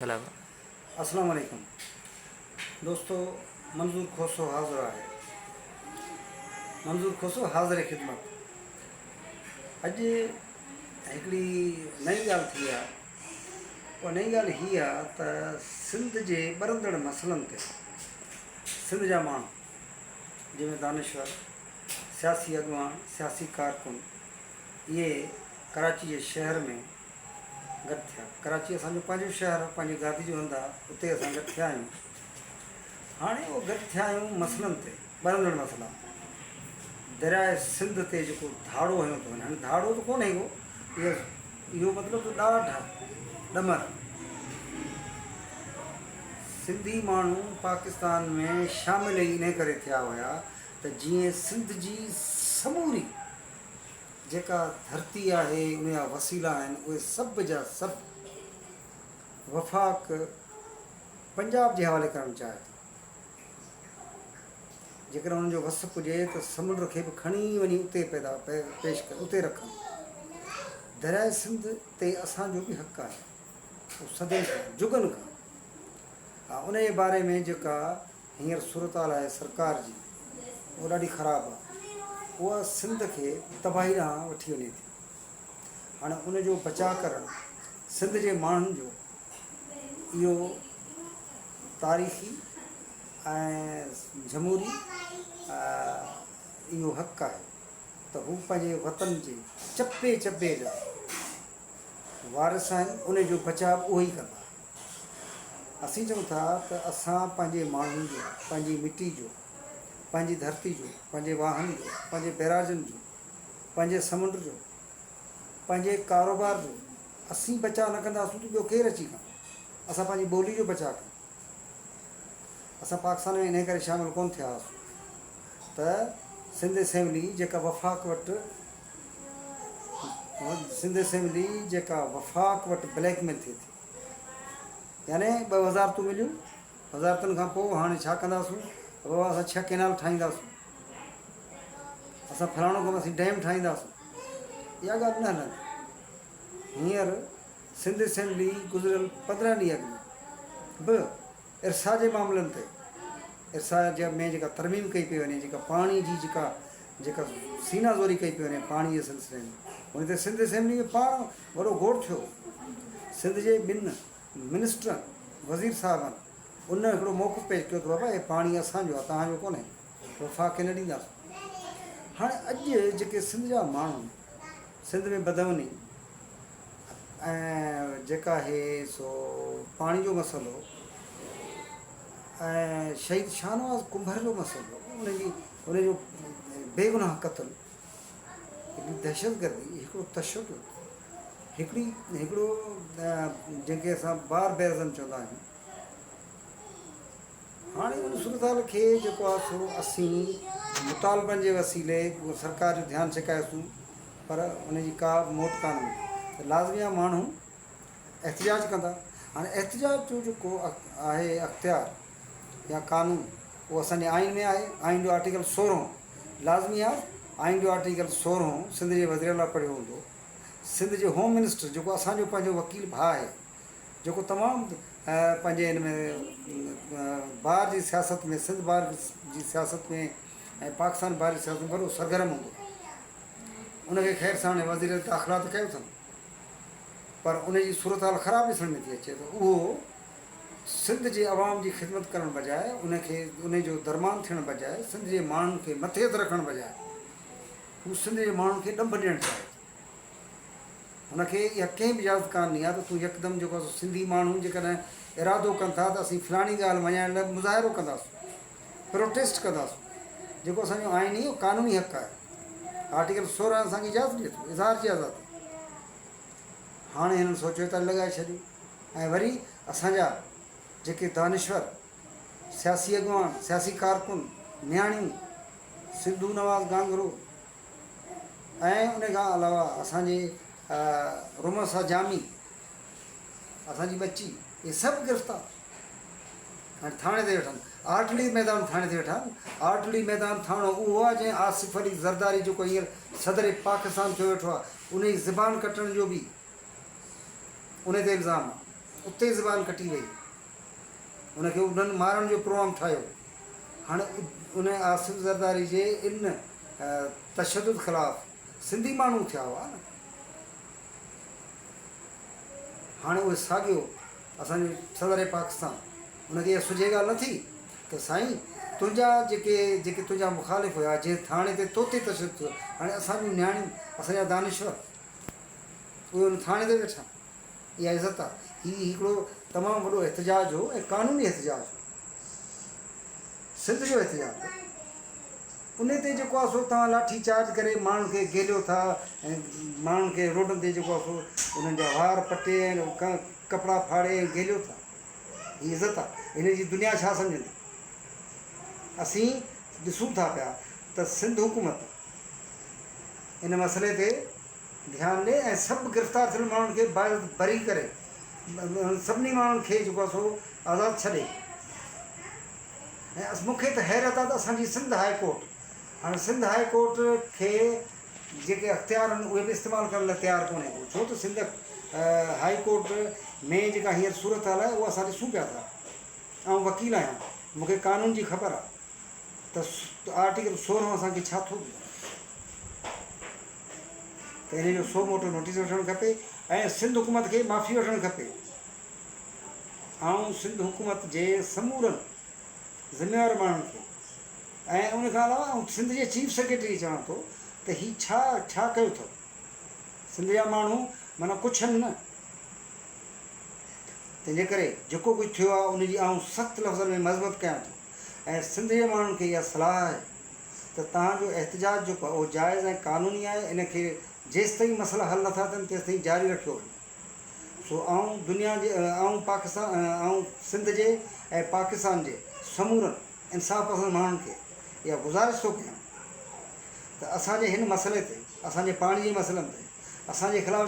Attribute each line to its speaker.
Speaker 1: اسلام عليڪم دوستو منظور کوسو حاضر آهي منظور کوسو حاضر خدمت اڄ هڪڙي نئين ڳالهه ٿي آهي اها نئين ڳالهه هي آهي ته سنڌ جي ٻرندڙ مسئلن تي سنڌ جا ماڻهو جنهن ۾ دانشور سياسي اڳواڻ سياسي ڪارڪن اهي ڪراچي جي شهر ۾ گڏ ٿيا. ڪراچي اسان جو پنهنجو شهر آهي، پنهنجي گادي جو هنڌ آهي، اتي اسان گڏ ٿيا آهيون. هاڻي اهو گڏ ٿيا آهيون مسئلن تي، ٻرندڙ مسئلا. درياء سنڌ تي جيڪو ڌاڙو هنيو ٿو وڃي، هاڻي ڌاڙو ته ڪونهي ڪو، اهو اهو مطلب ته ڏاڍ آهي، ڏمر. سنڌي ماڻهو پاڪستان ۾ شامل ئي انهي ڪري ٿيا هيا ته جيئن سنڌ جي سموري جيڪا ڌرتي آهي ان جا وسيلا آهن اهي سڀ جا سڀ وفاق پنجاب جي حوالي ڪرڻ چاهي ٿو. جيڪڏهن انهن جو وس پڄي ته سمنڊ کي به کڻي وڃي اتي پيدا پيش اتي رکن. درياء سنڌ تي اسان جو به حق آهي اهو صدين کان جڳن کان ها ان جي باري ۾ جيڪا هينئر صورتحال آهي سرڪار جي اها ڏاڍي خراب آهي. اها سنڌ کي تباهي ڏانهن وٺي وڃي ٿي. هاڻي ان جو بچاء ڪرڻ سنڌ جي ماڻهن جو اهو تاريخي ۽ جمهوري اهو حق آهي ته هو پنهنجي وطن جي چپي چپي جا وارث آهن ان جو بچاء به اهي ئي ڪندا. اسين چئون ٿا ته اسان پنهنجي ماڻهن جو، پنهنجي مٽي جو، پنهنجي ڌرتي جو، پنهنجي واهن جو، پنهنجي بئراجن جو، پنهنجي سمنڊ جو، پنهنجي ڪاروبار جو اسين بچاء نه ڪنداسون ته ٻيو ڪير اچي ڪندو؟ اسان پنهنجي ٻولي جو بچاء ڪيون. اسان پاڪستان ۾ انهي ڪري شامل ڪونه ٿيا هئاسون ته سنڌ اسيمبلي جيڪا وفاق وٽ سنڌ اسيمبلي جيڪا وفاق وٽ بليڪ ميل ٿئي ٿي يعني ٻه وزارتون مليون وزارتن کان پوء هاڻي ڇا ڪنداسون بابا اسان ڇهه ڪينال ٺاهينداسون اسان فلاڻو ڪم اسين ڊيم ٺاهينداسون اها ڳالهه نه هلندي هينئر سنڌ اسيمبلي گذريل 15 ڏينهن اڳ ۾ به ارسا جي معاملن تي ارسا جي ۾ جيڪا ترميم ڪئي پئي وڃي جيڪا پاڻي جي جيڪا جيڪا سينا زوري ڪئي پئي وڃي پاڻي جي سلسلي ۾ ان تي سنڌ اسيمبلي ۾ پاڻ وڏو گوڙ ٿيو. سنڌ جي ٻن منسٽرن وزير صاحبن ان هڪڙو موقف پيش ڪيو ته بابا هي پاڻي اسان جو آهي توهان جو ڪونهي وفاق کي نه ڏينداسون. هاڻي اڄ جيڪي سنڌ جا ماڻهو سنڌ ۾ بدامني ۽ جيڪا هي سو پاڻي جو مسئلو ۽ شهيد شاهنواز ڪنڀر جو مسئلو ان جي ان جو بيگناهه قتل هڪڙي دهشتگردي هڪڙو تشدد هڪڙي هڪڙو جنهن کي اسان بار بيرزم چوندا آهيون هاڻي ان صورتحال کي جيڪو آهي سو اسين مطالبن جي وسيلي سرڪار جو ڌيان ڇڪايوسون پر ان جي ڪا به موٽ ڪانه ملي ته لازمي آهي ماڻهو احتجاج ڪندا. هاڻي احتجاج جو جيڪو آهي اختيار يا قانون اهو اسان جي آئين ۾ آهي، آئين جو آرٽيڪل سورهون لازمي آهي، آئين جو آرٽيڪل سورهون سنڌ جي وزيراعليٰ پڙهيو هوندو، سنڌ جي هوم منسٽر جيڪو اسان جو پنهنجو وڪيل ڀاء آهي جيڪو تمام پنهنجي هن ۾ بار جي سياست ۾ سنڌ بار جي سياست ۾ ۽ پاڪستان بار جي سياست ۾ وڏو سرگرم هوندو ان کي خير سان هاڻي وزير داخلا ته ڪيو اٿن پر ان جي صورتحال خراب ڏسڻ ۾ ٿي اچي ته اهو سنڌ جي عوام جي خدمت ڪرڻ بجاء ان کي ان جو درمان ٿيڻ بجاء سنڌ جي ماڻهن کي مٿي هٿ رکڻ بجاء هو سنڌ جي ماڻهن کي ڏنڀ ڏيڻ چاهي ٿو. هن کي اها ڪنهن به اجازت ڪانه ڏني آهي ته تون يڪدم جيڪو آهي سو سنڌي ماڻهو جيڪڏهن ارادو ڪن ٿا ته اسين فلاڻي ڳالهه مڃائڻ لاء مظاهرو ڪنداسون، پروٽيسٽ ڪنداسون، جيڪو اسان جو آئيني ۽ قانوني حق آهي. آرٽيڪل 16 اسان کي اجازت ڏئي ٿو، اظهار جي آزادي. هاڻي هنن سوچيو ته لڳائي ڇڏيو ۽ وري اسان جا جيڪي دانشور، سياسي اڳواڻ، سياسي ڪارڪن، نياڻيون، سنڌو نواز گانگهرو، ۽ ان کان علاوه اسان جي رمسا جامي، اسان جي ٻچي، اهي سڀ گرفتار هاڻي ٿاڻي تي ويٺا آهن. آرٽلي ميدان ٿاڻي تي ويٺا آهن. آرٽلي ميدان ٿاڻو اهو آهي جنهن آصف علي زرداري جيڪو هينئر صدر پاڪستان ٿيو ويٺو آهي ان جي زبان ڪٽڻ جو به ان تي الزام آهي. اتي زبان ڪٽي وئي. ان کي انهن مارڻ جو پروگرام ٺاهيو. هاڻي ان آصف زرداري جي ان تشدد خلاف سنڌي ماڻهو ٿيا هئا نه. هاڻي اهي ساڳيو اسان جو صدر پاڪستان ان کي اها سجهي ڳالهه نه ٿي ته سائين تنهنجا جيڪي جيڪي تنهنجا مخالف هيا جنهن ٿاڻي تي توتي تشدد ٿيو هاڻي اسان جون نياڻيون اسان جا دانشور اهي ان ٿاڻي تي ويٺا اها عزت آهي هي هڪڙو تمام وڏو احتجاج هو ۽ قانوني احتجاج هو سنڌ جو احتجاج هو ان تي جيڪو آهي سو توهان لاٺي چارج ڪري ماڻهن کي گهيليو ٿا ۽ ماڻهن کي روڊن تي جيڪو آهي سو انهن جا وار پٽي ۽ ڪپڙا ڦاڙي ۽ گهيليو ٿا. هي عزت آهي؟ هن جي دنيا ڇا سمجهندي؟ اسين ڏسون ٿا پيا ته سنڌ حڪومت ان مسئلي تي ڌيان ڏي ۽ سڀ گرفتار ٿيل ماڻهن کي باعزت بري ڪري سڀني ماڻهن کي جيڪو آهي سو آزاد ڇڏي. ۽ مون کي ته حيرت آهي ته اسان جي سنڌ هاء ڪورٽ هاڻي سنڌ هاء ڪورٽ کي جيڪي اختيار آهن اهي به استعمال ڪرڻ لاء تيار ڪونهي ڪو ڇو ته سنڌ هاء ڪورٽ ۾ جيڪا هينئر صورتحال آهي اها اسان ڏسون پيا ٿا آئون وڪيل آهيان مون کي قانون جي خبر آهي ته آرٽيڪل 16 اسان کي ڇا ٿو ٻڌائي ته ان جو سو موٽو نوٽيس وٺڻ کپي ۽ سنڌ حڪومت کي معافي وٺڻ کپي. آئون سنڌ حڪومت جي سمورن ذميوار ماڻهن کي ۽ ان کان علاوه آئون سنڌ جي چيف سيڪريٽري کي چوان ٿو ته هي ڇا ڇا ڪيو اٿو؟ سنڌ جا ماڻهو معنيٰ ڪڇن نه. تنهنجي ڪري جيڪو ڪجهه ٿيو آهي ان جي آئون سخت لفظن ۾ مذمت ڪيان ٿو ۽ سنڌ جي ماڻهن کي اها صلاح آهي ته توهان جو احتجاج جيڪو آهي اهو جائز ۽ قانوني آهي ان کي جيستائين مسئلا حل نٿا ٿين تيستائين جاري رکيو وڃي. سو آئون دنيا جي آئون پاڪستان آئون سنڌ جي ۽ پاڪستان جي سمورن انصاف پسند ماڻهن کي اها گذارش ٿو ڪيان ته اسان جي هن مسئلي تي اسان جي پاڻي جي مسئلن تي اسان جي خلاف.